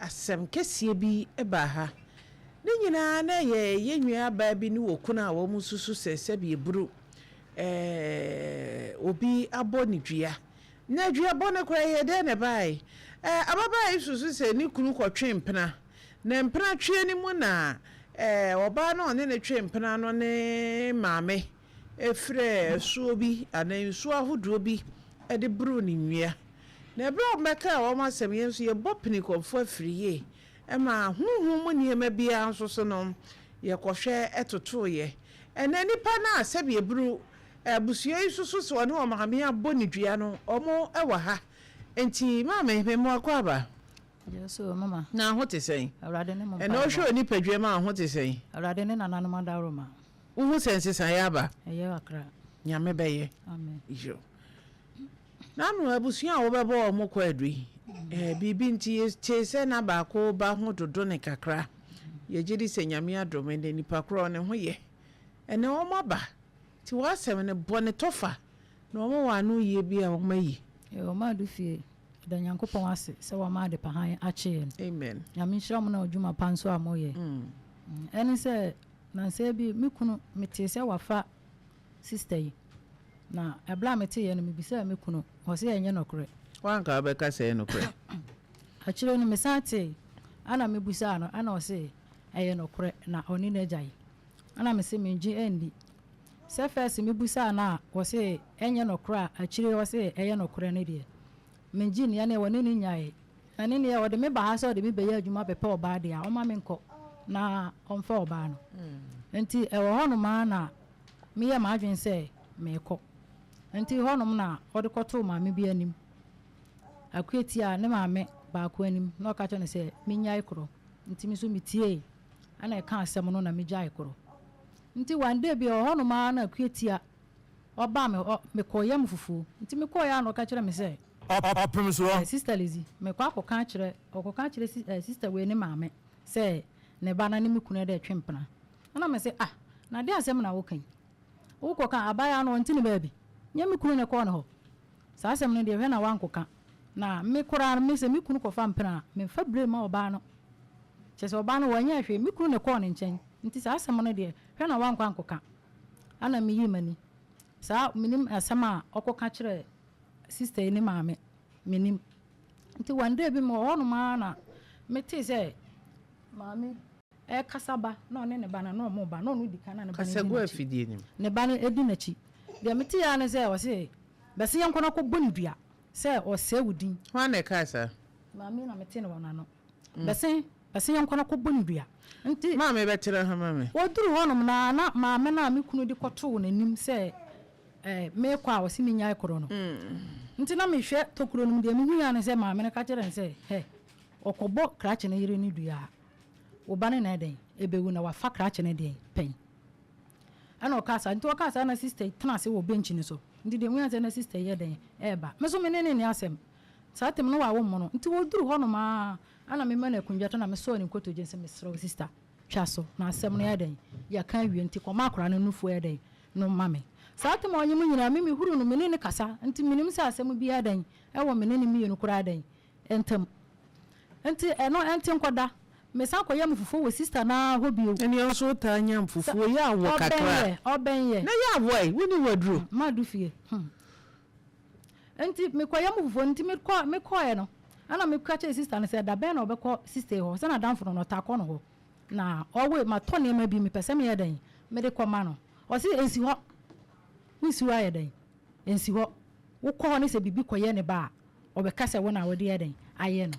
Asɛm kɛseɛ bi baa ha. Ne nyinaa na ɛyɛ yɛn nuabaa bi ne okunu a wɔsusu sɛ sɛbi eburu obi abɔ ne dua. Na duabɔ no koraa ɛyɛ dɛn na ɛbaeɛ? Ababaa yi susu sɛ ne kunu kɔtwe mpena. Na mpena tweɛ no mu na ɔbaa no a ɔne no twe mpena no ne maame frɛɛ asuo bi anaa nsuo ahodoɔ bi de boroo no nnua. Na ɛberɛ a wɔbɛkaa wɔn asɛm, yɛn nso yɛbɔ pini kɔmfoɔ afiri yie ma honhom mu nneɛma biara nso so no, yɛkɔhwɛ totoeɛ. Ɛnnɛ nnipa no a sɛdeɛ ɛburu abusua yi nso so sɛ wɔne wɔn maame abɔ no dua no, wɔn wɔ ha. Enti maame, me mmoa kɔ aba. Yes o, mama. Na ho te sɛn? Awurade ne mo Ɛnna wohwɛ mpaebɔ. onipadua mu a, ho te sɛn? Awurade ne nananom adaworoma. Wohu sɛ nsesaeɛ aba? Ɛyɛ kakra. Nyame bɛyɛ. Amen. Yo. N'ano abusua a wobɛbɔ wɔn kwaadu yi, eh, biribi nti yɛtee sɛ na baako ba ho dodo ne kakra. Yɛgye di sɛ Nyame adom ɛnɛ nipa korɔ ne ho yɛ. Ɛnɛ wɔn aba. Nti w'asɛm no bɔ ne tɔfa na wɔn wɔ ano yie bi a wɔn ayi. Yɛwɔ Madu fie. Yɛda Nyankopɔn ase sɛ wama adepa hann akye yɛn. Amen. Nyame nhyira mo na odwuma pa nso a moyɛ. Ɛne sɛ nansa bi me kunu metee sɛ wafa sister yi. Na ɛberɛ a meteeɛ no mebisaa me kunu, ɔse ɛnyɛ nɔkorɛ. Woanka wobɛka sɛ ɛyɛ nokorɛ? Akyire no mesan tee ɛna mebisaa no ɛna ɔse ɛyɛ nɔkorɛ na ɔne no agyae. Ɛna mese mengye ɛnni. Sɛ first mebisaa no a ɔse ɛnyɛ nɔkorɛ a akyire ɔse ɛyɛ nɔkorɛ no deɛ mengye nni ɛneɛ ɔne no nyae. Ɛne neɛ ɔde me ba ha sɛ ɔde me bɛyɛ adwuma bɛpɛ ɔbaa deɛ a ɔma menkɔ na ɔmfa ɔbaa no. Nti ɛwɔ hɔnom ara na meyɛɛ m'adwene sɛ merekɔ. Enti hɔnom na ɔde kɔtoo maame bi anim. Akuatia ne maame baako anim na ɔka kyerɛɛ no sɛ minnyae korɔ. Nti me nso mitiei ɛna ɛkaa asɛm no na migyae korɔ. Nti one day bi ɛwɔ hɔnom ara na Akuatia ɔbaa me hɔ, mekɔɔ yam fufuo. Nti mekɔeɛ ara na ɔka kyerɛɛ me sɛ, Ɔpem soɔ. Eh, Sister Lizzy, mekɔ akɔka akyerɛ, ɔkɔka akyerɛ si, eh, sister wei ne maame sɛ ne ba no ne me kunu ɛdɛ retwe mpena. Ɛna mese, Ah, na deɛn asɛm na woka yi? Wokɔka abaayewa no ɔnte ne baabi. Nyɛ me kunu na ɛkɔɔ ne hɔ. Saa asɛm no deɛ hwɛ na woankɔka. Na me koraa no, me sɛ me kunu kɔfa mpena a, memfa bire mma ɔbaa no. Kyerɛ sɛ ɔbaa no wanyɛ hwee, me kunu na ɛkɔɔ ne nkyɛn. Nti saa asɛm no deɛ, hwɛ na woankɔ ankɔka. Ɛna meyii m'ani. Saa, mennim asɛm a ɔkɔka kyerɛɛ sister yi ne maame, mennim. Nti one day bi mewɔ hɔnom ara na metee sɛ maame. Ɛrekasa ba na ɔne ne ba no na wɔreba na ɔno di kan na ne ba no di Kasa gu n'akyi. afidie no mu. Ne ba no di n'akyi. Deɛ meteeɛ ara ne sɛ ɔse, Bɛse yɛnkɔ na kɔbɔ no dua sɛ ɔsɛe wo din. Hwan na ɛkaa saa? Maame na metee no wɔ n'ano. Bɛse, bɛse yɛnkɔ na kɔbɔ no dua. Nti. Maame bɛtena ha ma me. Wɔduruu hɔnom no ara na maame no a me kunu de kɔtoo n'anim sɛ eh, merekɔ a ɔse mennyae korɔ no. Nti na mehwɛ tokuro no mu, deɛ mehuiɛ ara ne sɛ maame no ka kyerɛɛ no sɛ, Hɛ, ɔkɔbɔ krakye no yere no dua a, wo ba no na ɛdɛn? Ɛbɛwu na wafa krakye no deɛn? Pɛn. Ɛna ɔkaa saa. Nti ɔkaa saa na sister yi tena ase wɔ bench no so. Nti deɛ mehu sɛ na sister yi yɛ dɛn? Ɛreba. Me nso me ne no nni asɛm. Saa tem no wawo mmono. Nti wɔduru hɔnom ara ɛna mema no akonnwa to na mesɔɔ ne nkotodwe sɛ mesrɛ wo sister, twa so na asɛm no yɛ dɛn? Yɛaka awie nti kɔma akwadaa no nufoɔ yɛ dɛn? No ma me. Saa tem a ɔnye me nyinaa me mehuru no me ne no kasa nti menim sɛ asɛm biara dɛn? Ɛwɔ me ne no mmienu koraa dɛn? Ntam. Nti ɛno ɛnte nkɔda. Mesan kɔyɛ me fufuo wɔ sister no ara hɔ bio. Ɛneɛ wo nso wotaa nya fufuo yɛ awɔ kakra. Ɔbɛn yɛ, ɔbɛn yɛ. Na yɛ awɔ ɛ, wonni waduro. Madu fie, hmm. Nti mekɔyɛ mo fufuo no, nti mekɔ, mekɔɛ no, ɛna meka kyerɛɛ sister no sɛ da bɛn na ɔbɛkɔ sister yi hɔ, sɛ n'adamfo no no ɔtaa kɔ no hɔ. Na ɔwe, matɔ nneɛma bi, mepɛ sɛ meyɛ dɛn, mede kɔma no. Ɔse ɛnsi hɔ, wonsi hɔ ayɛ dɛn, ɛnsi hɔ. Wokɔ hɔ ne sɛ biribi kɔyɛ ne ba a, Ɔbɛka sɛ wo na wode yɛ dɛn ayɛ no.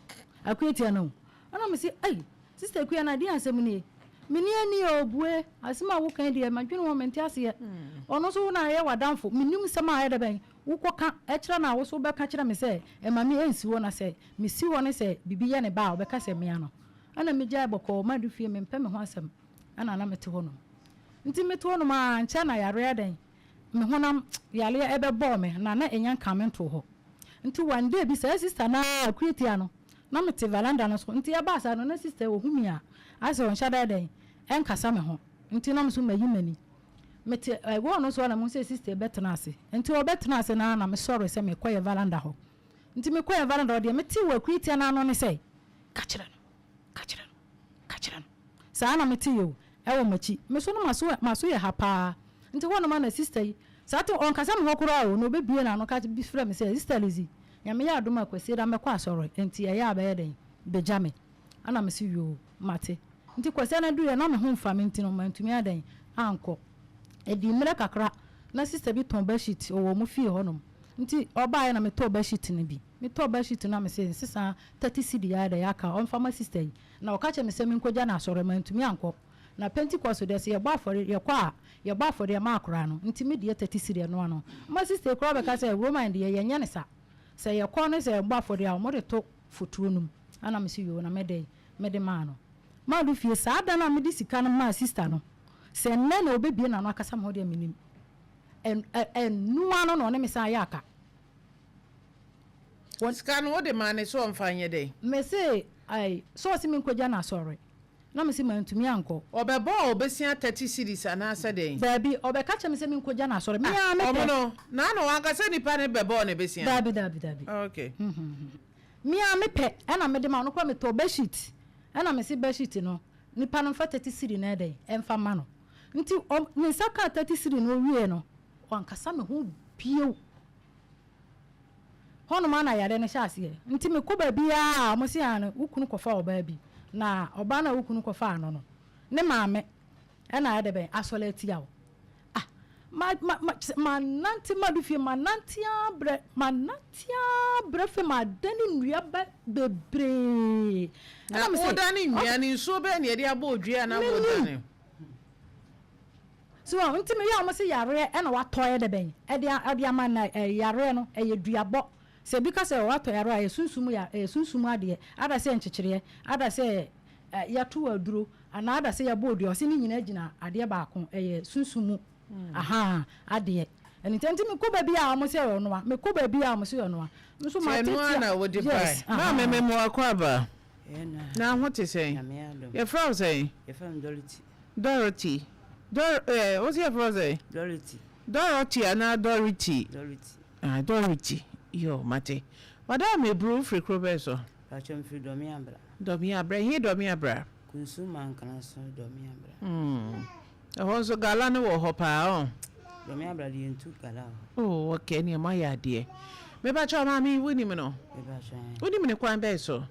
Akua tia no o. Ɛna me se ei sister Akua na deɛn asɛm nie? Me ni ani o bue asɛm a woka yi deɛ madwene ho mente aseɛ. Ɔno nso wo na ayɛ w'adamfo menim nsɛm a ɛyɛ dɛ bɛn wokɔka kyerɛ no a wo nso wobɛka kyerɛ me sɛ ɛma me ɛnsi hɔ na sɛ mesi hɔ ne sɛ biribi yɛ ne ba a ɔbɛka sɛ mea no. Ɛna megyae bɔkɔɔ madu fie mempɛ me ho asɛm ɛna na mete hɔ nom. Nti mete hɔ nom a nkyɛ na yareɛ dɛn me honam yareɛ ɛbɛbɔɔ me na na ɛnya nkaa me ntoo hɔ. Nti one day bi saa sister no ara akuatia no na mete veranda no so nti ɛbaa saa no na sister yi ɔhu me a ayɛ sɛ ɔnhyɛ da dɛn ɛnkasa me ho nti na me nso mayi m'ani. Mete wall no so a na mehu sɛ sister yi bɛtena ase nti ɔbɛtena ase no ara na mesɔre sɛ mekɔyɛ veranda hɔ. Nti mekɔyɛ veranda hɔ deɛ metee wɔ akuatia no ano ne sɛ ka kyerɛ no. Saa na meteeɛ o, ɛwɔ m'akyi. Me so no m'aso m'aso yɛ ha paa. Nti hɔnom a na sister yi, saa te ɔnkasa me hɔ koraa o, na ɔbɛbue n'ano ka bi frɛ me sɛ, Sister Lizzy, Nyame yɛ adom a Kwasiada mɛkɔ asɔre, nti ɛyɛ a bɛyɛ dɛn bɛgya me? Ɛna mese yoo, mate. Nti Kwasiada duruiɛ na me ho mfa me nti no mantumi ayɛ dɛn ankɔ. Ɛdii mmerɛ kakra na sister bi tɔn bedsheet wɔ wɔn fie hɔnom, nti ɔbaeɛ na metɔɔ bedsheet no bi. Metɔɔ bedsheet no na mese nsesa thirty cedi ayɛ dɛn aka ɔmfa ma sister yi. Na ɔka kyerɛɛ me sɛ menkɔgya no asɔre, mantumi ankɔ. Na Pentekoste deɛ sɛ yɛbɔ afɔre, yɛkɔ a, yɛbɔ afɔdeɛ ma akoraa no, nti me deɛ thirty cedi ɛno ano. Ma sister yi koraa bɛka sɛ Roman deɛ yɛnyɛ no sa. Sɛ yɛkɔ ne sɛ yɛbɔ afɔdeɛ a, wɔde to fotuo no mu. Ɛna mese yoo, na mɛdɛn, mede maa no. Madu fie, saa da no a mede sika no maa sister no, sɛ nnɛ na ɔbɛbue n'ano akasa me ho deɛ mennim. Ɛn, ɛ, ɛno ano na ɔne me san yɛ aka. Wɔn. Sika no wode maa no sɛ ɔmfa nyɛ dɛn? Mese, ai, sɛ ɔse menkɔgya no asɔre. Na mese mantumi ankɔ. Ɔbɛbɔɔ wo besia 30 cedis anaasɛ dɛn? Daabi, ɔbɛka kyerɛ me sɛ menkɔgya no asɔre. Me Ah, ara mepɛ. ɔmo no, na na wanka sɛ nipa no bɛbɔɔ ne besia? Daabi, daabi, daabi. Okay. Me ara mepɛ ɛna mede ma ɔno koraa metɔɔ bedsheet ɛna mese bedsheet no nipa no mfa 30 cedi no ɛdɛn ɛmfa ma no. Nti ɔ, ne nsa kaa 30 cedi no ɔwieɛ no, wankasa me ho bio. Hɔnom ara na yareɛ no hyɛɛ aseɛ. Nti mekɔ baabiara a, wɔse aane, wo kunu kɔfaa ɔbaa bi. Na ɔbaa no a wo kunu kɔfaa no no, ne maame na ayɛ dɛ bɛn asɔre atia wo. Ah, ma, ma, ma, kyerɛ sɛ manante madu fie, manante ara brɛ, manante ara brɛ fei madane nnua bɛ bebree. Na Ɛna mese, wodane nnua no, nsuo bɛn na yɛde abɔ odua na Mennim. wodane? So wɔn nti meyɛ wɔn se yareɛ ɛna watɔ yɛ dɛ bɛn ɛde ɛde ama na ɛɛ yareɛ no ɛyɛ duabɔ sɛ ebi ka sɛ watɔ yareɛ a ɛyɛ sunsum ya ɛyɛ sunsum adeɛ ada sɛ nkyekyereɛ ada sɛ ɛ yɛato aduro anaa ada sɛ yɛabɔ odua ɔse ne nyinaa gyina adeɛ baako ɛyɛ sunsum mu ahaa adeɛ ɛno nti nti mekɔ baabi a wɔn se ɛyɛ ɔnoa mekɔ baabi a wɔn se ɛyɛ ɔnoa nso Nti mate ɛno ara tia na wode bae. yes Maame ahaa. mema wo akwaaba. Ɛna. Na ho te sɛn? Nyame adom. Yɛfrɛ wo sɛn? Yɛfrɛ me Dorothy. Dorothy. Dor eh, wo se yɛfrɛ wo sɛn? Dorothy. Dorothy anaa Dorothy? Dorothy. Ah, Dorothy. Yo, mate. Madam Ebru, wofiri kuro bɛn so? Pakyɛ mefiri Dɔmeabra. Dɔmeabra, ɛhe Dɔmeabra? Kunsu Mankranso Dɔmeabra. Hmm. Ɛhɔ nso gala no wɔ hɔ paa ɔn? Dɔmeabra deɛ yɛntu gala wɔ hɔ. Oh, okay, ɛneɛ moayɛ adeɛ. Mepakyɛ maame yi, wonim no? Mepakyɛ ɛn. Wonim no kwan bɛn so?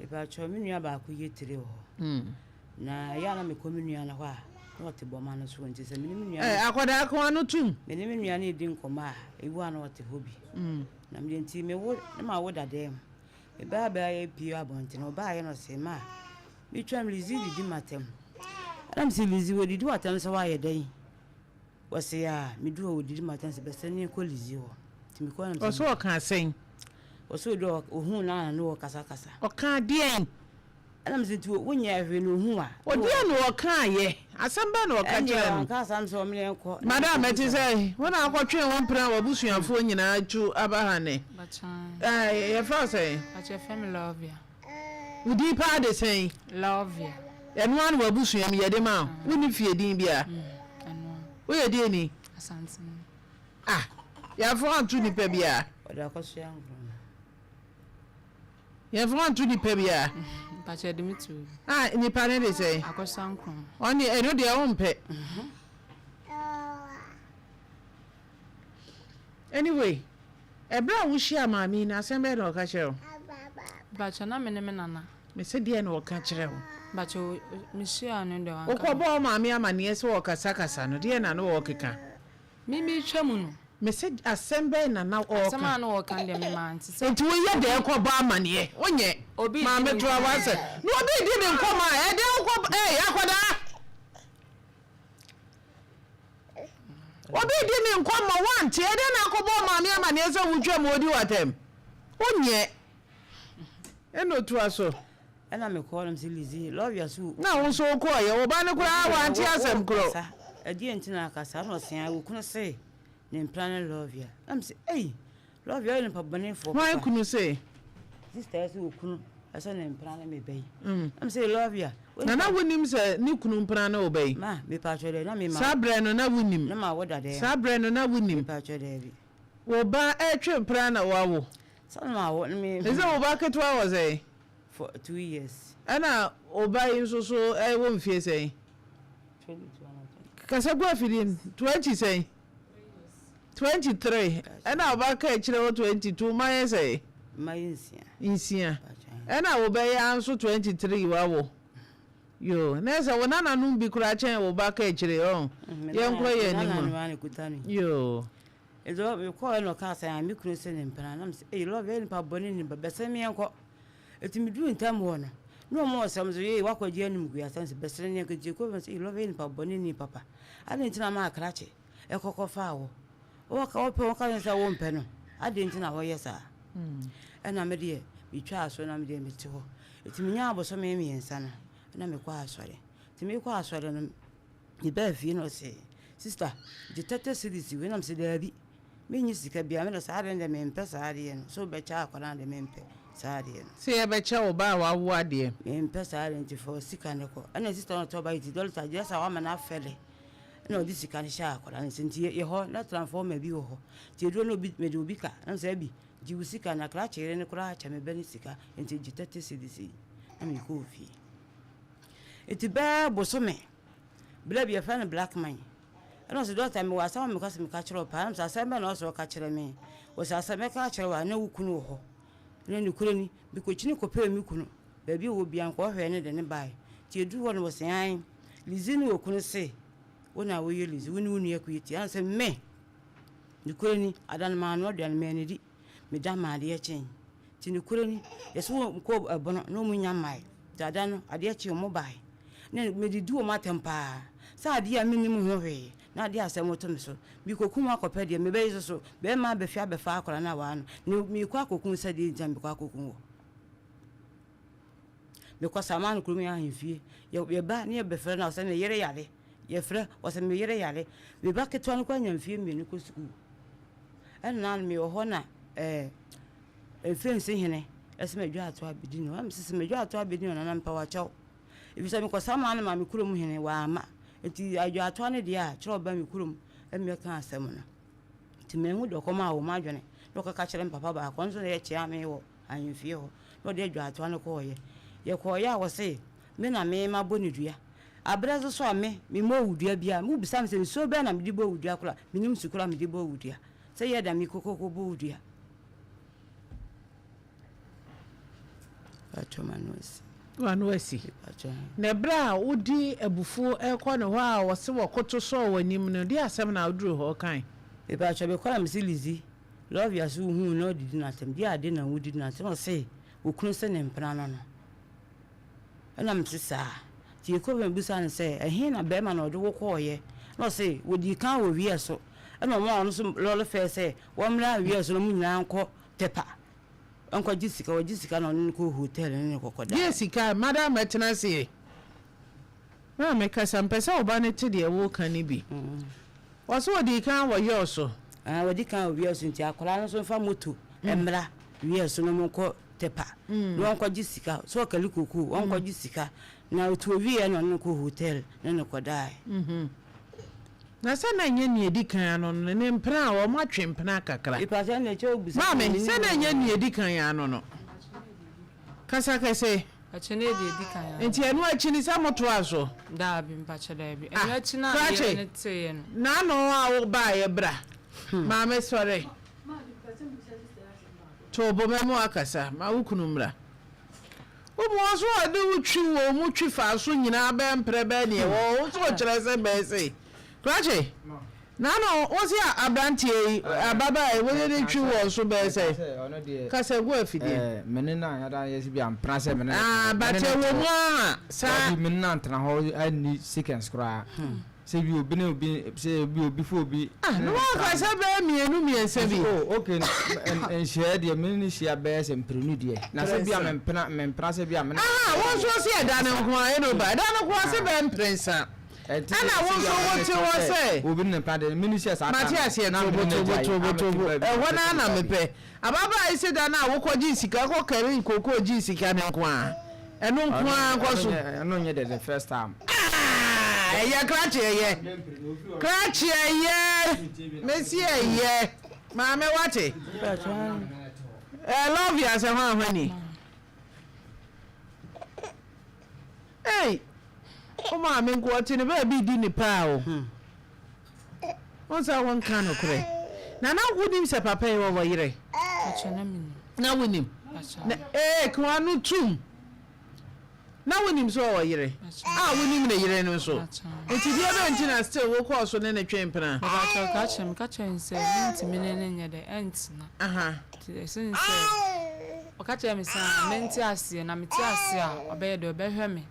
Mepakyɛ me nua baako yɛ tire wɔ hɔ. Na ɛyɛ a na mekɔ me nua no hɔ a, na ɔte bɔma no so nti sɛ me ne me nua no. Ɛ, akwadaa ko ano tum. Me ne me nua no redi nkɔmmɔ a, ebi wɔ a na ɔte hɔ bi. Na me deɛ nti mewo, na mawo dada mu. Mebaa bɛyɛ pue abɔnten, ɔbaeɛ na ɔse, ma, metwam Lizzie didi m'atɛm. Ɛna mese, Lizzie, wɔdidi w'atɛm sɛ woayɛ dɛn? Ɔse, a, medu hɔ wɔdidi m'atɛm sɛ bɛsɛ ne kɔ Lizzie hɔ. Nti mekɔɔ na mese. Ɔse ɔkaa sɛn? Ɔse odu hɔ, ohuu no a na ne wɔkasakasa. Ɔkaa deɛn? Ɛna mese nti wonyɛɛ hwee na ohuu a. Ɔdeɛn na ɔkaeɛ? Asɛm bɛn na ɔka Ɛndeɛ kyerɛɛ no? wanka asɛm sɛ ɔmene nkɔ. Madam, ɛte sɛ wo na akɔtwee wo mpena a w'abusuafoɔ nyinaa tu aba ha nnɛ. Ɛɛ, yɛfrɛ wo sɛn? Pakyɛ yɛfrɛ me Lovia. Wo din paa de sɛn? Lovia. Ɛno ara na w'abusua mu yɛde ma wo? Wonni fie din biara? Ɛno ara. Woyɛ deɛn ni? Asanteni. Ah, yɛamfa wo anto nipa biara? Ɔde akɔsoa nkorɔma. Yɛmfa wo nto nipa biara. Mpakyɛ yɛde me to obi. Ah nipa no de sɛn? Akɔsa nkrumah. Ɔne ɛno deɛ wompɛ. Anyway, ɛberɛ a wohyiaa maame yi no asɛm bɛn na ɔka kyerɛ wo? Mpakyɛ na me ne me nana. Mese deɛn na ɔka kyerɛ wo? Mpakyɛ mehyiaa no deɛ wanka. Wokɔbɔɔ wo maame amaneɛ sɛ ɔkasakasa no deɛn na na ɔrekeka? Me meretwa mu no. Mese asɛm bɛn na na ɔreka? Asɛm a na ɔreka no deɛ me mante sɛ. Nti woyɛ dɛn kɔbɔ amaneɛ? Wonyɛ. Obi redi Maame ne toa nkɔmmɔ. w'asɛm. Na obi redi ne nkɔmmɔ a, ɛdɛn wokɔ ei akwadaa. Obi redi ne nkɔmmɔ woante, ɛdɛn na akɔbɔ maame amaneɛ sɛ wotwa mu ɔdi w'atɛm? Wonyɛ. Ɛna otoa so. Ɛna mekɔɔ no mese Lizzie, lawyer so. Na wo nso wokɔɔyɛ, wo ba no koraa wante asɛm korɔ. Wokasa, ɛdeɛn nti na akasa? Ɛna ɔse ae, wo kunu se ne mpena ne Lovia. Ɛna mese ei, Lovia ɔyɛ nipa bɔnefoɔ papa. Hwan kunu se? Sister yi se wo kunu ɛsɛ ne mpena ne me ba yi. Ɛna mese Lovia. Na na wonim sɛ ne kunu mpena ne wo ba yi? Ma, mepaatwɔ dɛ, na me ma. Saa berɛ no na wonim? Na ma wo da dɛm. Saa berɛ no na wonim? Mepaatwɔ daabi. Wo ba ɛretwe mpena na woawo? Sɛ na ma wo, me. Ɛsɛ wo ba ketewa wɔ sɛn? For 2 years. Ɛna wo ba yi nso so wɔ mfie sɛn? Kasa gu afidie no, 20 sɛn? 23. Ɛna wo ba ka akyire wɔ 22, mma yɛ sɛn? Mma yɛ nsia. Nsia. Ɛna wo bɛ yi ara nso 23 wawo. Yoo, na ɛsɛ wo nananom bi koraa kyɛn wo ba ka akyire, ɔn? Yɛnkɔ yɛn anim. Yoo. Nti mekɔɔ na ɔkaa sɛ, me kunu se ne mpena. Na mese, ei love, ɛyɛ nipa bɔne ni ba, bɛsɛ me yɛnkɔ. Enti meduruu ntam hɔ no, na wɔn wɔ sɛm so, Yei, woakɔgye animguasɛm sɛ bɛsrɛ ne yɛnkɔ. Enti yɛkɔɔ fie no, ɔse, Ei, Lɔve yɛ nipa bɔne ni papa. Adɛn nti na maa krakye kɔ kɔfaa wo? Woka wopɛ wo ka kyerɛ sɛ wompɛ no. Adɛn nti na woyɛ saa? Ɛna me deɛ, metwaa so na me deɛ mete hɔ. Enti menyaa abosome mmiɛnsa no, ɛna mekɔɔ asɔre. Nti mekɔɔ asɔre no, mebaa fie na ɔse, Sista, gye 30 cedis wei. Na mese, Daabi. Mennye sika biara, me de saa adeɛ no deɛ mempɛ saa adeɛ no, sɛ wobɛkyɛ akwadaa no deɛ mempɛ saa adeɛ no. Sɛ yɛbɛkyɛ wo ba a wawo adeɛ. Mempɛ saa adeɛ no nti fa wo sika no kɔ. Ɛna sista no ɔtɔ ba nti dɔlta gyɛ sɛ wama no afɛle ɛna ɔde sika no hyɛɛ akwadaa no nsa nti yɛ hɔ na transformer bi wɔ hɔ nti ɛduro no obi mede obi ka na mesɛ abi gye wo sika na krakye yere no koraa kyɛ me ba no sika nti gye 30 cedis yi na mekɔɔ fie nti bɛɛ bosome berɛ bi yɛfrɛ no black man Ɛna ɔse, Dɔkta, mewɔ asɛm a mepɛ sɛ meka kyerɛ wo paa. Ɛna mese, Asɛm bɛn na ɔse ɔka kyerɛ me? Ɔse, Asɛm mɛka akyerɛ wo a, na wo kunu wɔ hɔ. Na nokorɛ ni, mekɔkyini kɔpɛɛ me kunu, baabi a ɔwɔ biara, nkɔhwɛɛ no de no baeɛ. Nti yɛduruu hɔ no, ɔse, Aane, Lizzie ne okunu se, wo na woyɛ Lizzie, wo ne wo nua Kweeti. Ɛna ɔse, Me! Nokorɛ ni, ada no mannoa aduane, mannidi. Meda maa adeɛ kyee. Nti nokorɛ ni, yɛse wɔn kɔɔ ɛbono na wɔn nnya mmaeɛ. Nti ada no, adeɛ kyee wɔn baeɛ. Na medidi wɔn atɛm paa sɛ adeɛ a mennim ho hwee na adeɛ a asɛm to me so. Mekɔkum akɔpɛ deɛ mebɛyɛ nso so, bɛrima abɛfi abɛfa akwadaa no a waa no, na mekɔ akɔkum sɛ deɛ nti a mekɔ akɔkum wɔ. Mekɔ Samano kurom yɛ ahemfie, yɛba ne yɛbɛfrɛ no a ɔsɛ me yere yare, yɛfrɛ ɔsɛ me yere yare. Me ba ketewa no koraa nya mfeɛ mmienu kɔ sukuu. Ɛna na mewɔ hɔ na ɛɛ mfɛnsi hene ɛsɛ madwa ato abɛdi no. Ɛna mesɛ madwa ato abɛdi no nana mepɛ wakyɛw. Efisɛ mekɔsamaa no maa me kurom hene, wamma. Enti adwaatoa no deɛ a, kyerɛ ɔba me kurom mmɛka asɛm no. Nti manhu deɛ ɔkɔmaa wɔn adwene na ɔkɔka kyerɛ me papa baako, ɔno nso na ɛyɛ kyeame wɔ ahemfie hɔ, na ɔde adwaatoa no kɔeɛ. Yɛkɔeɛ a ɔse me na me mabɔ no dua. Aberɛ nso so a me, memmɔɔ wo dua biara. Wobisa me sɛ nsuo bɛn na mede bɔɔ wo dua koraa a, mennim nsu koraa a mede bɔɔ wo dua. Sɛ yɛ da mekɔkɔbɔ wo dua. Mpakyɛ m'ano asi. W'ano asi. Mpakyɛ. Na ɛberɛ a wode abufuo rekɔ ne hɔ a ɔse wɔkoto sɔɔ w'anim no, deɛ asɛm na woduruu hɔ wokae? Mepakyɛ mekɔ na mese Lizzy, love ya so wohuu na ɔdidi n'atɛm, deɛ ade na wodidi n'atɛm na ɔse okunu se ne mpena no no. Ɛna mese saa. Nti yɛkɔ fie mebisaa no sɛ ɛhe na bɛɛma no ɔde wo kɔɔyɛ? Na ɔse wɔdii kan wɔ wiɛ so ɛna ɔmaa ɔno nso lɔre fɛɛ sɛ wɔmmra wiɛ so na ɔmo nyinaa nkɔ Tɛpa nkɔgye sika, wɔgye sika na ɔne no kɔɔ hotel ne no kɔkɔdaeɛ. Gye sika, madam mɛtena ase Maame kasa, mpɛ sɛ wo ba no te deɛ woreka no bi. Ɔse ɔdii kan wɔ yɔɔ so. Aah wɔdi kan wɔ wiɛ so nti akwadaa no nso mfa moto mmra wiɛ so na wɔnkɔ Tɛpa na wɔnkɔgye sika, sɛ ɔkali kokoo, wɔnkɔgye sika na ɔtu ɔwieɛ na ɔne no kɔɔ hotel ne no kɔdaeɛ. Na sɛ na ɛnyɛ nea edi kan ano no, ne mpena a wɔatwe mpena kakra. Maame, sɛ na ɛnyɛ nea edi kan ano no. Kasa kɛse. Mpakyɛ na ɛdeɛ edi kan ano. Nti ɛno akyi no sɛ motoaa so? Daabi, mpakyɛ daabi. Ah, Ɛno akyi na Krakye, yere no teeɛ no. N'ano a wobaeɛ bra. Maame sɔre. To wo bo mɛma woakasa. Ma wo kunu mmra. Wo mu ɔso a ɔde wo twi wɔ mu twi fa so nyinaa bɛyɛ mprɛ bɛyɛ neɛ wɔ wo so ɔkyerɛ sɛ bɛyɛ sei. Krakye, Nano wo se abranteɛ yi, ababaa yi, wode ne twi wɔ so bɛyɛ sɛ? Kasa gu afidie. Me ne no anyɛ da yɛ sɛ bi ampena sɛ me ne no Ah, but ɛwɔ mu a saa. Dabi, me ne no antena hɔ anni seconds koraa. Sɛ bi obi ne obi sɛ bi obi fo obi. Ah, na wɔn kasa bɛyɛ mmienu mmiɛnsa bi. Oh, okay, nhyiaeɛ deɛ me ne hyia bɛyɛ sɛ mprenu deɛ. Na sɛ bi a mempena mempena sɛ bi a me ne. Aha, wɔn nso se ɛda no nko ara ɛna oba ɛda no nko ara se bɛyɛ mprɛnsa. Ɛna wo nso wote hɔ sɛ. Obi ne mpena deɛ me ne hyia saa Mate aseɛ tobo tobo tobo tobo ɛhɔ no ara na mepɛ. Ababaa yi se da no a wokɔgyee sika kɔkari kookoo gyee sika no nko ara. Ɛno nko ara nkɔ so. Ɛno nyɛ the the first time. Ah ɛyɛ krakye ɛyɛ krakye ɛyɛ mesi ɛyɛ maame wate. Ɛ love yɛ asɛ hwan hwan ni. Ei! Wo maame nko ɔte ne baabi redi ne paa o. Wohu sɛ wonka nokorɛ. Na na wonim sɛ papa yi ɔwɔ yere? Pakyɛ na menim. Na wonim? Pakyɛ. Na ee ka w'ano tum. Na wonim sɛ ɔwɔ yere? A wonim ne yere no nso? Nti deɛ bɛn nti na still wokɔɔ so ne no twee mpena? Mepakyɛ ɔka kyerɛ me ka kyerɛ no sɛ mentumi ne no nyɛ dɛ ɛntena. Nti ɛsɛ ne sɛ ɔka kyerɛ me sɛ a mente aseɛ na mete aseɛ a ɔbɛyɛ dɛ ɔbɛhwɛ me.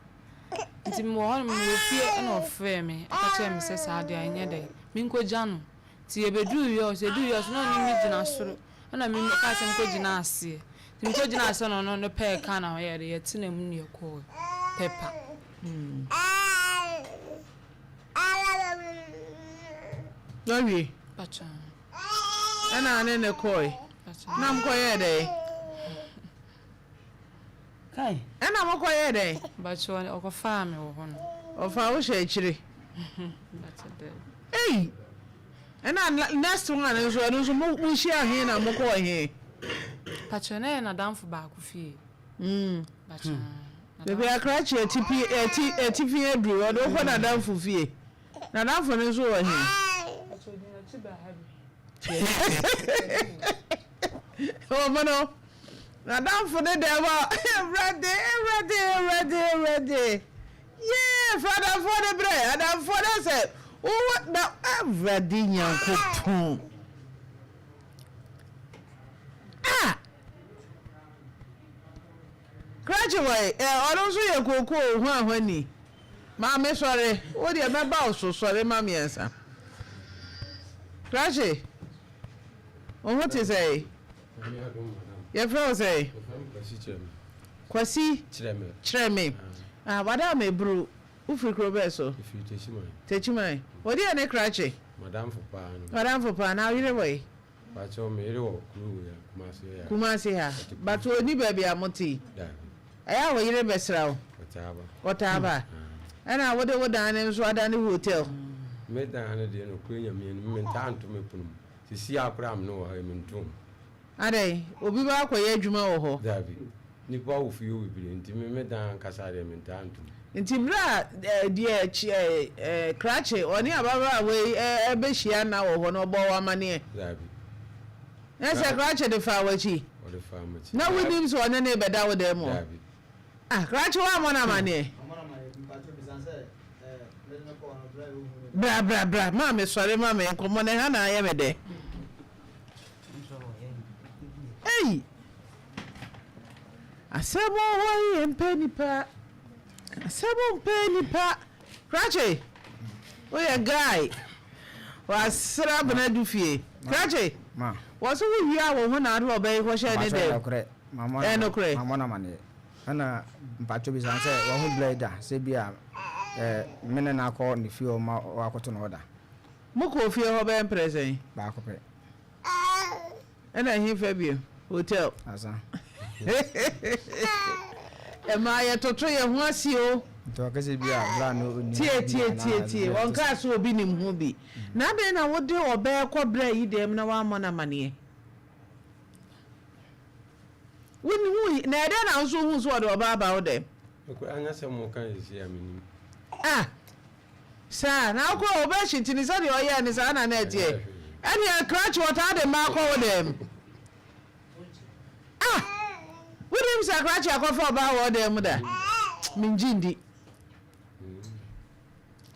Nti mewɔ hɔ nom mewɔ fie ɛna ɔfrɛɛ me ɛka kyerɛ me sɛ saa deɛ a ɛnyɛ dɛ menkɔgya no. Nti yɛbɛduruu wiase yɛduruu wiase na ɔne me gyina soro ɛna me ɔkaa sɛ menkɔgyina aseɛ. Nti mekɔgyinaa aseɛ na ɔno no pɛɛ kaa na ɔyɛɛ dɛ yɛtenaa mu na yɛkɔɔ Pɛpa. Wawie? Ɛna ne ne kɔe. Na mokɔyɛɛ dɛn? Kai. Ɛna mokɔyɛɛ dɛn? Mpakyɛ ɔkɔfaa me wɔ hɔ no. Ɔfaa wo hyɛ akyire. Mpakyɛ daabi. Ei! Ɛna next one nso ɛno nso mo mo hyia he na mokɔɔ he? Mpakyɛ na yɛ n'adamfo baako fie. Mpakyɛ. Baabi a krakye atipi ati atifi aduru ɔde wokɔ n'adamfo fie. N'adamfo no nso wɔ he? Mpakyɛ odi n'akyi baa ha bi. Wɔn no, n'adamfo no dɛm a, Awurade, Awurade, Awurade, Awurade, yee, fa adamfoɔ no brɛ, adamfoɔ no sɛ, wowɔ na Awurade Nyankopɔn. Ah! Krakye wɔ ɛ, ɔno nso yɛ kookoo huahwani. Maame sɔre, wo deɛ mɛba wo so, sɔre ma mmiɛnsa. Krakye, wo ho te sɛn? Yɛfrɛ wo sɛn? Kwasi Kyerɛme. Ah, wada me buru. Wofiri kuro bɛɛ so? Techiman. Wo deɛ ne Krakye? Madamfo paa. Na wo yere wɔ he? Pakyɛw me yere wɔ kuro wei a Kumasi ha. Kumasi ha but ɔnni baabi a mote yi? Daabi. Ɛyɛ a wo yere bɛsra wo? Ɔtaa ba. Ɔtaa ba? Ɛna wode wo dan no nso adane hotel? Me dan no deɛ nokorɛ Nyame anim mentaa nto me pono mu. Seesei ara koraa a me ne wo wɔ ha yi mentoo mu. Adɛn? Obi ba akɔyɛ adwuma wɔ hɔ? Dabi. Nnipa wɔ fie hɔ bebree nti me me dan ankasa deɛ mentaa nto mu. Nti berɛ a deɛ krakye ɔne ababaawa yi bɛhyia nna wɔ hɔ no, ɔbɔɔ wo amaneɛ? Dabi. Na sɛ krakye de faa w'akyi? Ɔde faa m'akyi. Na wonim sɛ ɔne no rebɛda wo dan mu hɔ? Dabi. Ah, krakye woammɔ no amaneɛ? Bra, bra, bra, maame sɔre ma me nkɔmmɔ no, ɛha na ayɛ me dɛ. Ei! Asɛm wɔ hɔ yi mpɛ nipa. Asɛm mpɛ nipa. Krakye, woyɛ guy. Wasra abena du fie. Krakye, wɔ so wo wia wo ho na ade ɔbɛyi kɔhyɛ ne dɛm. Ɛyɛ nokorɛ. Mamɔ no amaneɛ. Ɛna mpakyɛ bisa no sɛ wahu blɛ da sɛ bi a me ne no akɔ ne fie hɔ ma wakɔto no hɔ da. Mokɔɔ fie hɔ bɛyɛ mprɛ sɛn? Baako pɛ. Ɛna ɛhefa bio? Hotel. Asa. Ɛmaa yɛtoto yɛn ho ase o. Nti ɔka sɛ bi a bra no onim Tie tie tie tie, ɔnkaa sɛ obi nim ho bi. Na adɛn na wode ɔbaa kɔ bra yi dɛm na woammɔ no amaneɛ? Wonhui, na ɛdɛn na wo nso wohuu sɛ ɔde ɔbaa aba wo dɛm? Me koraa nyɛ sɛ moka seesei a mennim. Ah! Saa na wokɔ a wobɛhye nti ne sɛdeɛ ɔyɛɛ no saa na na ɛteɛ ɛneɛ krakye wɔtaa de mmaa kɔ wo dɛm ah wonim sɛ krakye akɔfa ɔbaa wɔ ɔdan mu da mengye ndi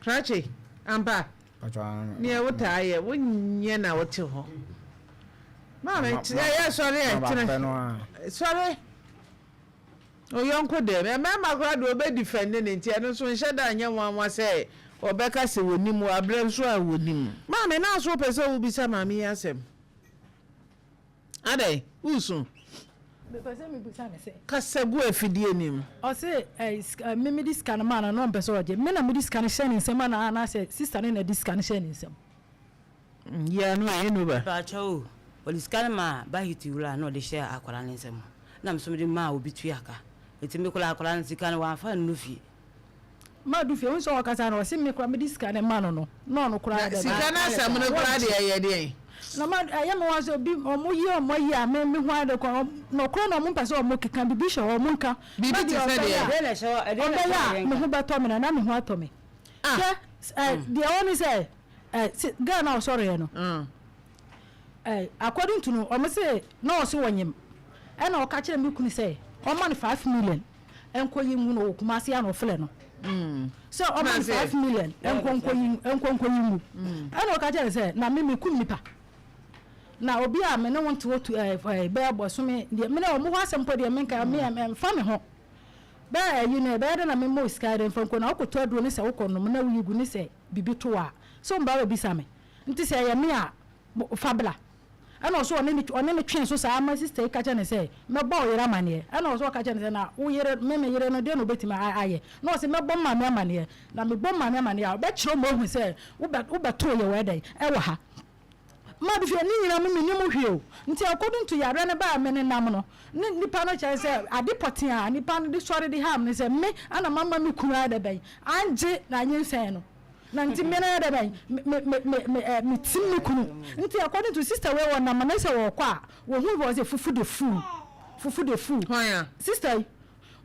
krakye ampa neɛ wotaa yɛ wonyɛ na wote hɔ maame ɛyɛ sɔre ɛtena sɔre Wo yɔnko dɛm. Mmarima koraa deɛ wɔbɛ defend no nti ɛno nso nhyɛ da nyɛ nwanwa sɛ wɔbɛka sɛ wɔnim wɔ aberɛ nso a wɔnim. Maame na so wopɛ sɛ wobisa maame yi asɛm? Adɛn? Woresu? Mepɛ sɛ mebisa no sɛ. Kasa gu afidie no mu. Ɔse ɛɛ sika me mede sika no maa no na ɔmpɛ sɛ ɔgye. Me na mede sika no hyɛɛ ne nsam anaa anaasɛ sister no na ɛde sika no hyɛɛ ne nsam? Yɛ ano ɛ, eno ba. Mpakyɛw o, ɔde sika no maa Bahiti wura na ɔde hyɛɛ akwadaa no nsam, ɛna me nso mede maa obi tua ka. Nti me koraa akwadaa no sika no wamfa annu fie. Madu fie, wohu sɛ ɔkasa no, ɔse me koraa mede sika no ma no no, na ɔno koraa Na sika no asɛm no koraa deɛ ɛyɛ deɛn? Na ma ɛyɛ me nwanwa sɛ obi ɔmo yɛ ɔmo ayi a me me ho ayɛ dɛ kɔ nɔkorɛ na ɔmo mpɛ sɛ ɔmo keka biribi hyɛ hɔ ɔmo nka Biribi te na sɛ deɛ deɛ? ɔbɛyɛ a ɔbɛyɛ a me ho bɛtɔ me na na me ho atɔ me hwɛ ɛ deɛ ɛwɔ ne sɛ ɛ si girl na ɔsɔreɛ no ɛ according to no ɔmo se na ɔse ɔnyem ɛna ɔka kyerɛ me kunu sɛ ɔma no 5 million nkɔ yi ngu no wɔ Kumasi a na ɔfrɛ no sɛ ɔma no 5 million nkɔ nkɔ yi nkɔ nkɔ yi ngu. Ɛna ɔka kyerɛ no sɛ na me mekum nipa na obi a me ne wo nte hɔ tu ɛɛ ɛɛ bɛyɛ bɔsome deɛ me ne ɔmo hɔ asɛm mpo deɛ menka me ɛmfa me ho bɛyɛ ɛyi no ɛbɛyɛ dɛ na me mmɔ sika yɛ dɛ mfa nko na wokɔtɔ aduro ne sɛ wokɔ nom na woyi gu ne sɛ biribi to a sɛ ɔmba bɛbisa me nti sɛ ɛyɛ me a fa bra. Ɛna ɔso ɔne ne ɔne no twee so saa ma sister yi ka kyerɛ no sɛ, Mɛbɔ wo yere amaneɛ. Ɛna ɔso ɔka kyerɛ no sɛ, Na wo yere, me me yere no, deɛn na ɔbɛtumi ayɛ? Na ɔse, Mɛbɔ me maame amaneɛ. Na mebɔ me maame amaneɛ a, ɔbɛkyerɛ wo ma woahu sɛ wobɛ wobɛtoo yɛ wɔ ɛdɛn? Ɛwɔ ha. Ma hwɛ, ne nyinaa mu mennim hwee o. Nti according to yareɛ no baa a me nenam no, ne nipa no kyerɛ sɛ ade pɔtee a nipa no de sɔre de ham ne sɛ me ana mama me kunu ayɛ dɛ bɛn? Angye n'anyinsɛn no. Na nti me no yɛ dɛ bɛn me me me me me eh, me tim me kunu nti according to sister wei wɔ nam ne sɛ wɔkɔ a wɔhu bi wɔ sɛ fufu de fuu fufu de fuu Hwan a? Sister yi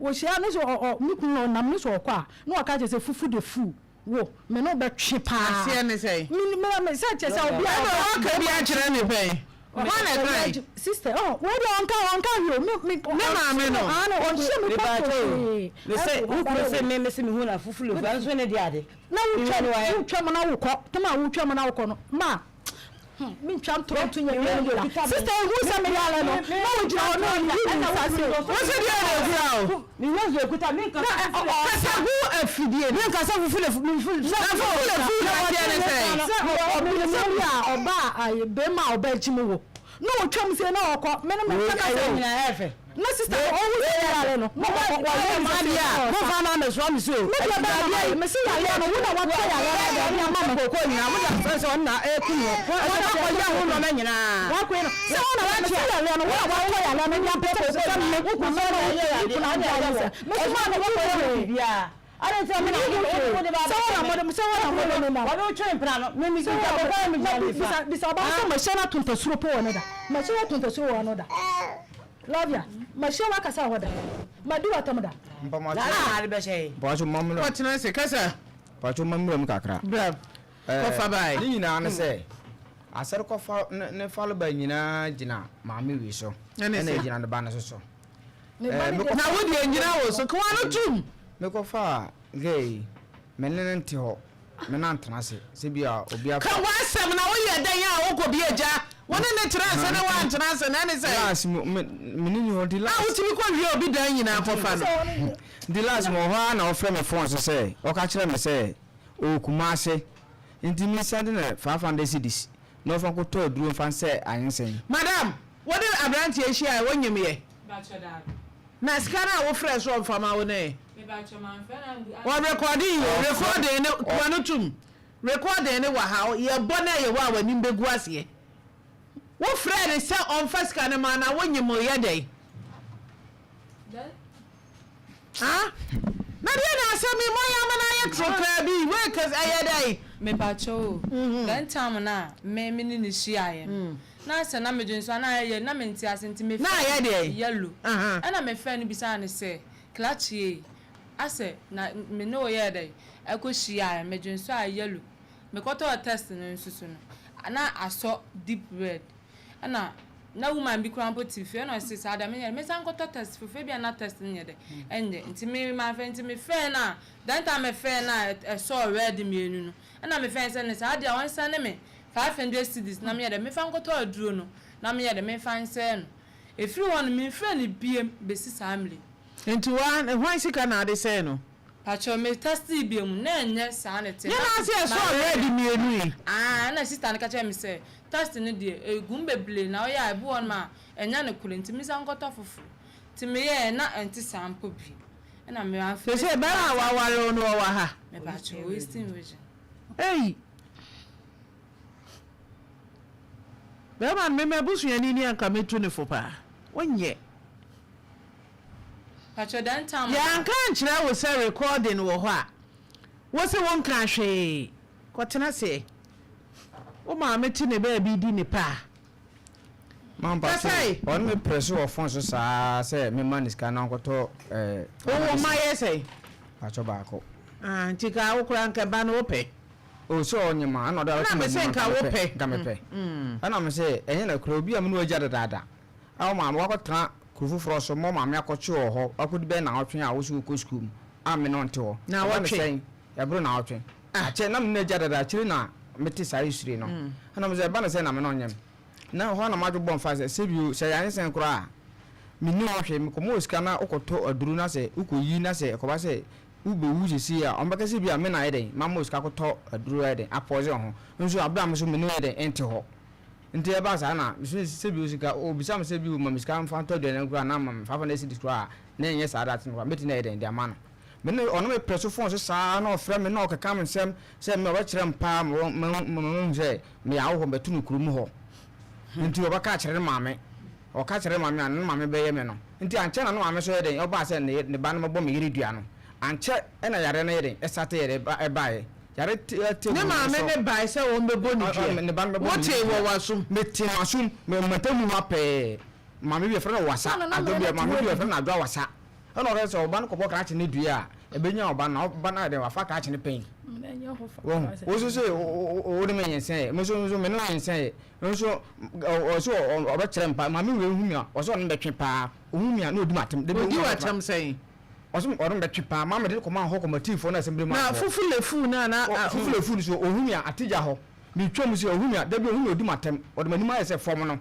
wɔhyia ne sɛ ɔ ɔ me kunu no ɔnam ne sɛ ɔkɔ a na wɔka kyerɛ sɛ fufu de fuu wo me ne wo bɛtwe paa Aseɛ ne sɛn? Me me me sɛ kyerɛ sɛ obi a Ɛna ɔba ɔka bi akyerɛ ne pɛn? Hwan na ɛkae? Sister oh wei deɛ ɔnka ɔnka hwee o me me Ne maame no. Ah no ɔnhyɛ me kɔtɔ hwee. Me se wo kunu se me me se me hu na fufu lefu ɛnso ne de ade. Na wotwa wotwa mu na wokɔ tɛm a wotwa mu na wokɔ no ma hmm mentwa ntorɔ nto nyɛ wie no da sister ehu sɛ me yare no na wogyina hɔ na ɔyi ne nsa se. Wo se deɛ na ekura o. Me hu sɛ ekuta me nka Kasa gu afidie no. Me nka sɛ fufu lefu me fu. Na fufu lefu na aseɛ ne sɛn? Sɛ ɔbi sɛ bi a ɔba a bɛrima a ɔba akyi mu wo na ɔtwam se na ɔkɔ me ne me nsa kasa Wei nyinaa ɛyɛ fɛ. Na sister no ɔhu sɛ yare no na ɔyɛ ne sɛ adeɛ a momfa ma mɛsoa me so o. Me deɛ bɛn na mayɛ mese yareɛ no wo na watɔ yareɛ no de ɔde ama me. Koko nyinaa mo de afrɛ sɛ ɔno na ɛku no ɛsɛ sɛ ɔyɛ ho nneɛma nyinaa. Wakɔ no sɛ wo na mese yareɛ no wo na watɔ yareɛ no de apɛ koko sɛ me na mɛma wo kunu agye ayɛ sɛ mese maa no wokɔ yɛ hwee. Ade nti na me na wode ba sɛ wo na mode sɛ wo na mode me nam wɔde wo twere mpena no me me sɛ wo na bisa bisa ɔbaa sɛ mahyia no ato ntasuro po wɔ no da mahyia no ato ntasuro wɔ no da Lovia mahyia wo akasa wɔ hɔ da madi w'atam da. Mpatsɔ mammerɛ Kɔtena ase kasa. Mpatsɔ mammerɛ mu kakra. Bra kɔfa bae. Ne nyinaa ne sɛ asɛre kɔfa ne faleba nyinaa gyina maame wei so ɛna egyina ne ba no so so. Na wo deɛ nnyina wo so. Ka w'ano tom. Mekɔfaa girl yi, me ne no nte hɔ, me no antena ase sɛ bi a obi afa. Ka w'asɛm na woyɛ dɛn a wokɔ bi agya wo ne no tena ase ne woantena ase na ɛne sɛn? Last me me ne ni hɔ nti last. A wotumi kɔ wie obi dan nyinaa kɔfa no. Nti last mewɔ hɔ ara na ɔfrɛ me phone so sɛ ɔka kyerɛ me sɛ ɔwɔ Kumasi nti me send no 500 cedis na ɔmfa nkɔtɔ aduro mfa nsɛ ayensɛn. Madam, wo ne abranteɛ hyiaɛ, wonyim yɛ? Mebakyɛ daabi. Na sika no a wo frɛ so ɔmfa ma wo no ɛ? Mebakyɛ manfrɛ no ambu Wɔ recording yi o, recording no, kura no tum. Recording no wɔ ha, yɛbɔ na ɛyɛ wo a w'anim bɛgu aseɛ. Wo frɛɛ no sɛ ɔmfa sika no ma no a, wonyim yɛ dɛn? Dɛn? Ah? Na deɛ na asɛm yi moayɛ ama no ayɛ trokaa bi, wei kɛse ɛyɛ dɛn? Mepakyɛw o, dɛn time no a me me ne no hyiaeɛ no, na sɛ na medwene so a na ayɛ yellow, na mente ase nti me Na ayɛ frɛɛ no deɛn? yellow, Aha. ɛna me frɛɛ no bisaa no sɛ, Clutchie, asɛ na me ne wo yɛɛ dɛn ɛkɔ hyiaeɛ, medwene so a yellow, mekɔtɔɔ test no nso so no, na asɔ deep red, Ɛna na woman bi koraa mpo te fie ɛna ɔse saa da menyɛ dɛ mensan nkɔtɔ test foforɔ ebia na test no nyɛ dɛ ɛnyɛ nti me manfrɛ nti mefrɛɛ no a that time mefrɛɛ no a ɛsɔɔ red mmienu no ɛna mefrɛ no sɛ ne saa deɛ ɔnsɛne me 500 cedis na menyɛ dɛ mefa nkɔtɔ aduro no na menyɛ dɛ memfa nsɛe no ɛfiri hɔ no memfrɛ no biem bɛsi saa mmerɛ yi. Nti wa hwan sika na ade sɛe no? Pakyɛw me testee bio mu na ɛnyɛ saa na ɛte. Nyɛ na ase ɛsɔɔ red mmienu yi. Aah ɛna sister no ka kyerɛɛ me sɛ test no deɛ ɛgu mu bebree na woyɛ a ebi wɔ hɔnom a ɛnyɛ nokorɛ nti mensan nkɔtɔ foforɔ. Nti meyɛɛ na ɛnte saa mpo bio. Ɛna me amfa me Sesei sika bɛrima a ansan. waware wo no ɔwɔ ha? Mepakyɛw ɔwɔ Eastern region. Ei! Bɛrima no me m'abusuani ni a nka mɛtu no fo paa. Wonyɛ. Pakyɛw dɛn tam no. Yɛanka ankyerɛ wo sɛ recording wɔ hɔ a, wo se wonkaa hwee. Kɔtena ase. Wo maame te ne baabi di ne pɛ a. Mampa so, Kasae. ɔne me pere so wɔ phone so saa sɛ memma no sika na ɔnkɔtɔ ɛɛ. Wo wo mma yɛ sɛn? Pakyɛ baako. Ah, nti ka wo koraa nka ba no wo pɛ? Oh, sɛ ɔnye ma, ɛna ɔde Ɛna abɛto me se m'anim a nka nka wo mepɛ, pɛ. nka mepɛ. Ɛna me se ɛnyɛ nokorɛ, obi a me ne wo agya dadaada, a wo maame wakɔtena kuro foforɔ so ma wo maame akɔkye wɔ hɔ, akɔdi bɛyɛ naawɔtwe a wo so wokɔ sukuu mu a me ne wo nte hɔ. Ɛba no Naawɔtwe? sɛn? Ɛboro naawɔtwe. Akyɛ, na me ne no agya dada, akyire na mete saa esure no. Ɛna me sɛ ɛba no sɛn na me ne wo nyem? Na ɛhɔ ara na m'adwo bɔ mfa sɛ, sɛ bio, sɛ yɛanyɛ sɛn koraa a, menni ho hwee, mekɔma wo sika na wokɔtɔ aduro na sɛ wokɔyi na sɛ ɛkɔba sɛ wobɛwu seesei a, wɔbɛka sɛ bi a me na ayɛ dɛn, mama wo sika akɔtɔ aduro ayɛ dɛn, apɔɔse wo ho. Nso aberɛ a me nso me ne wo ayɛ dɛn, nte hɔ. Nti ɛbaa saa na me sɛ bio sika, ɔbisa me sɛ bio ma me sika mfa ntɔ aduane koraa na ama me 500 cedis koraa a, na ɛnyɛ saa dat no koraa, mɛtumi ayɛ dɛn de ama no. Me ne ɔno me pere so phone so saa na ɔfrɛ me na ɔkeka me nsɛm sɛ me ɔbɛkyerɛ me paa ma ma mahu sɛ meyɛ ahɔhoɔ mɛto no kurom hɔ nti ɔbɛka akyerɛ ne maame ɔka kyerɛ ne maame a ne maame bɛyɛ me no nti ankyɛ na ne maame nso yɛ dɛn ɔbaa sɛ ne ne ba no mɛbɔ me yere dua no ankyɛ ɛna yareɛ no yɛ dɛn ɛsate yɛ dɛn ɛbaeɛ yare te Ne no maame so ne bae sɛ wɔn bɛbɔ ne dua ne ba no bɛbɔ me wotee yere wɔ dua w'asom metee m'asom me matamu hɔ apɛɛ maame bi yɛfrɛ no wasa Sɛ na na adwo mmerɛ bi no te maame hɔ bi yɛfrɛ didi. no adwo awasa Ɛna ɔka sɛ ɔba no kɔbɔ krakye no dua a, ɛbɛnya ɔba no, na ɔba no ayɛ dɛn, wafa krakye no pɛn. Wahu? Wo nso sɛ wo ne me nyinsɛn, me nso nso me ne wo nyinsɛn, nso ɔsɛ ɔbɛkyerɛ mpa, maame wei hu me a, ɔsɛ ɔne bɛtwe paa, ɔhu me a na ɔdi m'atem. Ɔdi w'atem sɛn? Ɔsɛ ɔne bɛtwe paa, maame de no kɔma hɔ kɔmatiifoɔ no asɛm bere mu Na fufulefu no ana? Fufulefu no so, ɔhu me a, ategya hɔ, metwa mu sɛ ɔhu me a, da bi ɔhu me a ɔdi m'atem, ɔde m'anim ayɛ sɛ fam no.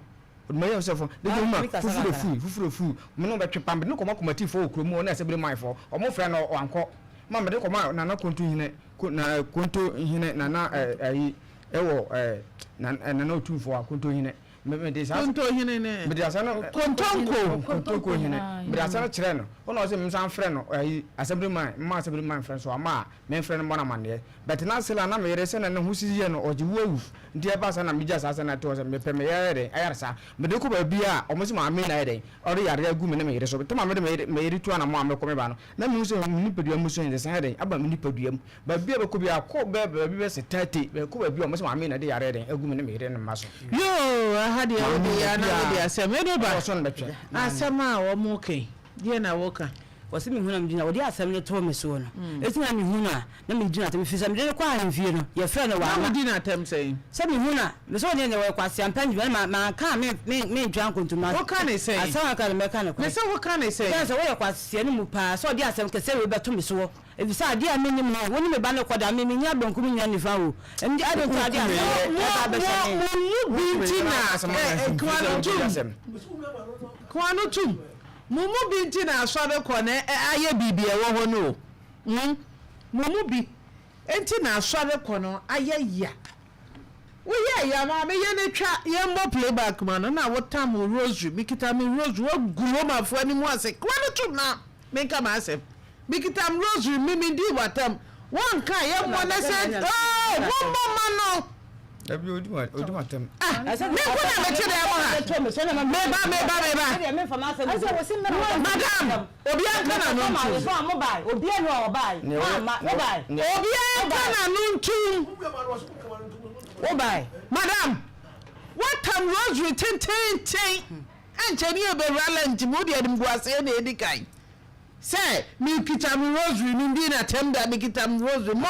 Odwumayɛfo sɛ fo, ne dwuma Ah, fufure fui, fufure fui, me ne wo bɛtwe pam, mede no kɔma Kumatifoɔ wɔ kurom hɔ ne Asɛmbiremanfoɔ, wɔn frɛ no wankɔ, ma mede kɔma Nana Konto hene, ko, na, Konto hene, Nana ɛ, ayi, ɛwɔ ɛ, na, Nana Otumfoɔ a, Konto hene, me, mede saa, Konto hene ne, mede asɛm no, Kontonko. Kontonko hene, mede asɛm no kyerɛɛ no, ɔna ɔse mensan mfrɛ no, ayi, Asɛmbireman, mma Asɛmbireman mfrɛ no, so wamma a, Memfrɛ no mmɔ no amanneɛ. But na Sela na me yere sɛnea ne ho si yɛ no ɔgye wu awu nti ɛbaa saa na megyaa saa asɛm no too hɔ sɛ mepɛ me yere ayɛ dɛn ayaresa. Mede kɔ baabi a wɔn se maame na ayɛ dɛn ɔde yareɛ agu me ne me yere so. Tam a mede me yere me yere tu anamɔn a mekɔ me ba no na mehu sɛ me nipadua mu so nsesaeɛ ayɛ dɛn aba me nipadua mu. Baabi a bɛkɔ biara kɔ bɛɛ baabi bɛyɛ sɛ 30 bɛkɔ baabi a wɔn se maame na ɛde yareɛ dɛn agu me ne me yere ne mma so. Yoo aha deɛ Maame wode yɛ a na baabi wode a asɛm ɛno ba ɔwɔ so no bɛtwɛ. Asɛm a wɔn ka yi deɛ na woka. Ɔse mehu na medi na wɔde asɛm no too me soɔ no, ɛti na mehu no a na medi no atɛm ɛfiri sɛ mede no kɔɔ ahemfie no yɛfrɛɛ no Na wamma. wodi no atɛm sɛn? Sɛ mehu no a mese ɔne deɛ ɔyɛ kwasea mpa nti ma manka a mentwa nkontomma Woka ne sɛn? asɛm a meka no mɛka nokorɛ. Mese woka ne sɛn? Meka no sɛ woyɛ kwasea no mu paa sɛ ɔde asɛm kɛseɛ wei bɛto me soɔ ɛfiri sɛ adeɛ a mennim no wo ne me ba no kɔda me mennya benkum nnya nifa o ɛnti adɛn nti na ade asɛm Mo ɛba abɛhyɛ mo me. mo mu bi nti na ɛ ɛ koa no tum koa no tum. Mo mu bi nti na asɔre kɔ no ayɛ biribi a ɛwɔ hɔ no o. Hmm? Mo mu bi nti na asɔre kɔ no ayɛ ya. Woyɛɛ ya maame yɛn atwa yɛn bɔ playback ma no na wotam wo rosary mekita me rosary woagu Romafoɔ anim ase koa no tom na menka m'asɛm mekita me rosary me mendii w'atam woanka a yɛmmɔ na sɛ oh mommɔ ma no. Dabi odi ma odi ma tɛm. Ah, me nko na mete dɛm ha. Meba meba meba. Madam, obiara nka n'ano ntom. Obiara nka n'ano ntom. Madam, woatam rosary tententen. Ɛnkyɛ ne yɛbɛwura lunch mu, wode animguaseɛ na edi kan. Sɛ mekita me rosary no ndi no atɛm da mekita me rosary mo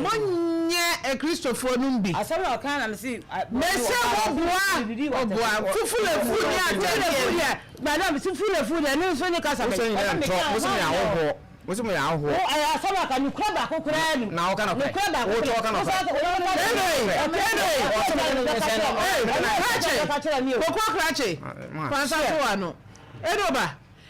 monyɛ akristofoɔ nom bi mese mo boa ɔboa fufulefu ne atɛdeɛ Wosɛ nyina ntɔ wosɛ mo yɛ ahohoɔ wosɛ mo yɛ ahohoɔ na woka nɔkorɛ wotɔ woka nɔkorɛ Krakye koko krakye kwansa so wa no edoba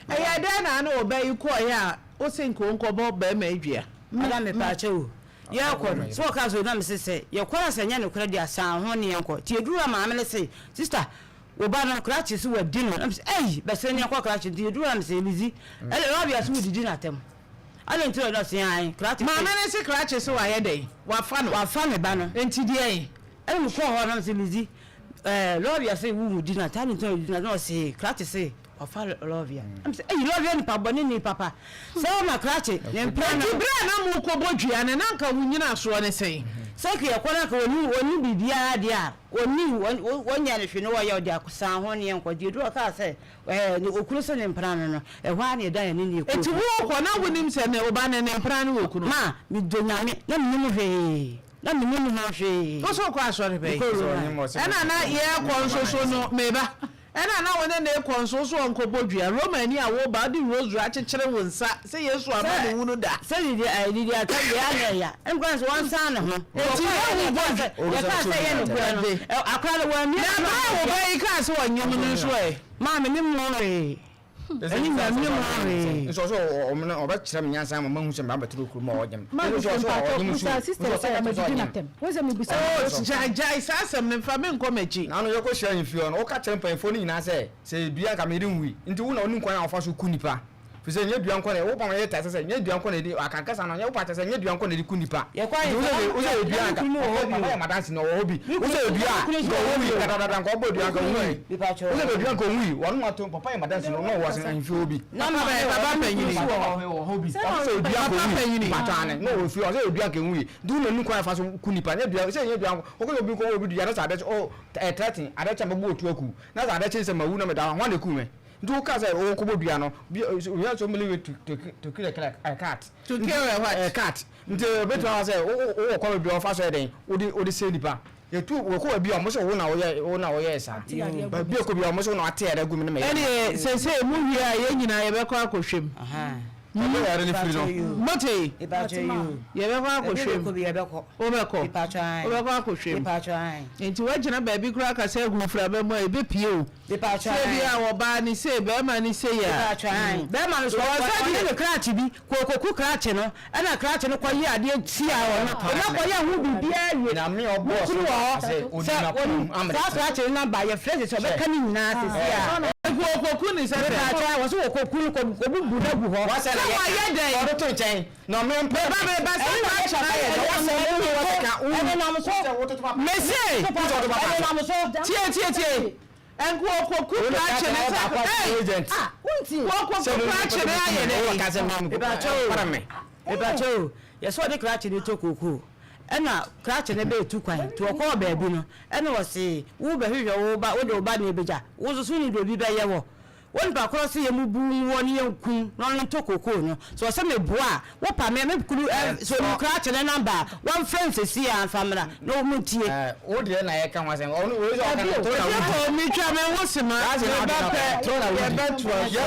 Ɛyɛɛ dɛn na na ɔbaa yi kɔeɛ a ose nka ɔnkɔbɔ barima yi dua? Madam mepaakyɛw o, yɛrekɔ no sɛ wɔkaa sɛ na mese sɛ yɛkɔ na sɛ ɛnyɛ nokorɛ deɛ a san ho ne yɛnkɔ nti yɛduru hɔ a maame no se sister wo ba no krakye se wadi no na mese ei bɛsene ne yɛnkɔ krakye nti yɛduru hɔ na mese Lizzy ɛne Rabia se wodidi no atɛm adɛn nti na ɔse ae krakye se Maame no se krakye se wayɛ dɛn? Wafa no? Wafa me ba no. Nti deɛn? Ɛna mekɔɔ hɔ na mese Lizzy ɛɛ Lɔvia se wo wodi no atɛm adɛn nti na wodidi no atɛm na ɔse krakye se Ɔfa Lɔvia. Ɛna mesɛ, Ei, Lɔvia nipa bɔne ni papa. Sɛ ɔma krakye ne mpena no. Enti berɛ a na morekɔbɔ dua no, na anka wo nnyinasoɔ ne sɛn? Sɛ nka yɛkɔ na nka wɔnni wɔnni biribiara deɛ a, wɔnni wɔn wɔnyɛ no hwee na wɔyɛ ɔde asan ho ne yɛnkɔ. Deɛ ɛduru ɔkaa sɛ ɛɛ ne okunu se ne mpena no no, ɛhɔ ara na yɛdan yɛn ani ne yɛkɔɔ Enti fie. worekɔ na wonim sɛ ne wo ba no ne mpena ne wɔ kunu? Ma, medɔ Nyame, na mennim hwee, na mennim ho hwee. Wo nso wokɔ asɔre bɛn? Mekɔ Roman. Ɛna na yɛrekɔ nso so no, meba. Ɛna na wo ne no rekɔ nso, wo so ɔnkɔbɔ dua. Romani a woreba, wode rosary akyekyere wo nsa sɛ Yesu amma Sɛ ne wunu da. sɛ didi ɛɛ didi ata deɛ ana ɛya nkwa nso wɔnsan ne ho. Enti Wɔkɔɔ yɛhu yɛ bɔ yɛkaa sɛ yɛkaa sɛ ɛyɛ nokorɛ no Awurade. ɛ akora no wɔamia Na n'ano berɛ a wo antia. ba yi kaa sɛ ɔnyem no nso ɛ? Maa me ne mu hwee. Ɛne nyame mu hwee. Nso ɔsɛ ɔmo ɔbɛkyerɛ me nyansa ama mahu sɛ maba bɛtena kurom a ɔnyem. Ma Nso bisa ɔsɛ mpakyɛw ɔnyem nso bisa sister nso ɔsɛ sɛ ka kyerɛ sɛ madidi ɔnyem. n'atɛm wo sɛ mebisa Oh, no. gyae gyae saa asɛm no mfa me nkɔ m'akyi. Naano yɛkɔ hyia ahemfie hɔ no, woka kyerɛ mpanyimfoɔ no nyinaa sɛ, sɛ ɛyɛ dua a anka me yere nwui. Nti wo na wonim kwan a wɔfa so ku nnipa. Firi sɛ ɛnyɛ dua nko na, wo pam yɛ taa sɛ sɛ ɛnyɛ dua nko na yɛde, akankasa no, wo pa kyerɛ sɛ ɛnyɛ dua nko na yɛde ku nnipa. Yɛkɔ Nti wo sɛ ahemfie wo sɛ ɛyɛ na dua me anka, kunu wɔ hɔ papa bi yɛ o. m'adanse no, ɔwɔ hɔ bi. Me Wo sɛ kunu ɛyɛ dua me a, kunu nso nka wɔ hɔ bi ɔwui o. dadadada, nka ɔbɔ dua anka ɔwui. Mepakyɛw. Wo sɛ ɛyɛ dua anka ɔwui, wɔnom ato, papa yɛ m'adanse no, na ɔwɔ ahemfie hɔ bi. Na Papa maame bɛn, wɔ papa hɔ, me kunu panyini. nso wɔ hɔ. Papa wɔ hɔ bi. Sɛ Ɔse na sɛ ɛyɛ dua Papa anka ɔwui. panyini. Mpakyɛw aane, na ɔwɔ fie, ɔse ɛyɛ dua anka ɛnwui. Nti wo na wonim kwan a yɛfa so ku nnipa, ɛnyɛ dua, sɛ ɛnyɛ dua nko, wokɔ sɛ obi kɔwɔ obi dua na sɛ ade kye, oh, ɛyɛ threaten, ade kye a mɛbɔ otuo aku wo, na sɛ ade kye sɛ mawu na meda hɔ a, hwan na ɛkuu me? Nti wokaa sɛ wokɔbɔ dua no, bi, we have so many way to, to, to kill a cat. To kill a what? A cat. Nti ebetumi aba sɛ wowɔ kwan bebree a wɔfa so yɛ dɛn, wode, wode sɛ nipa. Yɛtu, wɔkɔ baabi a wɔn sɛ wo na woyɛ, wo na woyɛɛ saa. Baabi a ɛkɔ bi a wɔn sɛ wo na wate yɛrɛ gu me ne meyɛ. Ɛneɛ seesei mo wie a yɛn nyinaa yɛbɛkɔ akɔhwɛ mu. Ɛbɛ yɛrɛ ne firi no. Mote? Yɛbɛkɔ akɔhwɛ mu. Wobɛkɔ? Wobɛkɔ akɔhwɛ mu. Nti woagyina baabi koraa kasa agu mframa mu a ɛbɛpue o. Sɛ bi a ɔbaa ne sei, barima ne sei a. Bɛrima no so ɔne ne krakye bi kɔkɔku krakye no ɛna krakye no kɔyɛ adeɛ tia ɔno ɔnya kɔyɛ ho biribiara wie ne kunu wɔ hɔ sɛ ɔnim saa krakye no namba yɛfrɛ sɛ sɛ ɔbɛka ne nyinaa sɛsi a. Nti ɔkɔku ne sɛ sɛ. Mepaakyɛw a wɔsɛ wɔkɔku no kɔbubu no agu hɔ. Sɛ wayɛ dɛn? Ɔde to nkyɛn na ɔmɛ mpɛ. Meba meba sɛ krakye no ayɛ dɛn? Ɛnenam so. Mese. Ɛnenam so. Tie tie tie. Nka ɔkɔku krakye no sɛ ei Wɔkɔku krakye no ayɛ dɛn? Mepakyɛw o, yɛsɛ ɔde krakye no tɔ kookoo ɛna krakye no bɛɛtu kwan nti ɔkɔɔ baabi no ɛna ɔse wo bɛhwehwɛ wo ba wode wo ba na ɛbɛgya wo nso so ne deɛ obi bɛyɛ wɔ wo nipa korɔ se yɛmubu nwoɔ ne yɛnkum na ɔno ntɔ kookoo no sɛ ɔsɛ meboa a Wo pa me, me kunu ɛ, sɛ ɔnim krakye ne number a, wɔmfrɛ no sesie ara mfa mmra na wɔn ntie. Wo deɛ na yɛka ho asɛm. Ɔno wei sɛ ɔka no toro na wodi. Ɛfiri metwa me ho sema, Saa asɛm na meba wode pɛ toro na wodi. yɛbɛtoa so.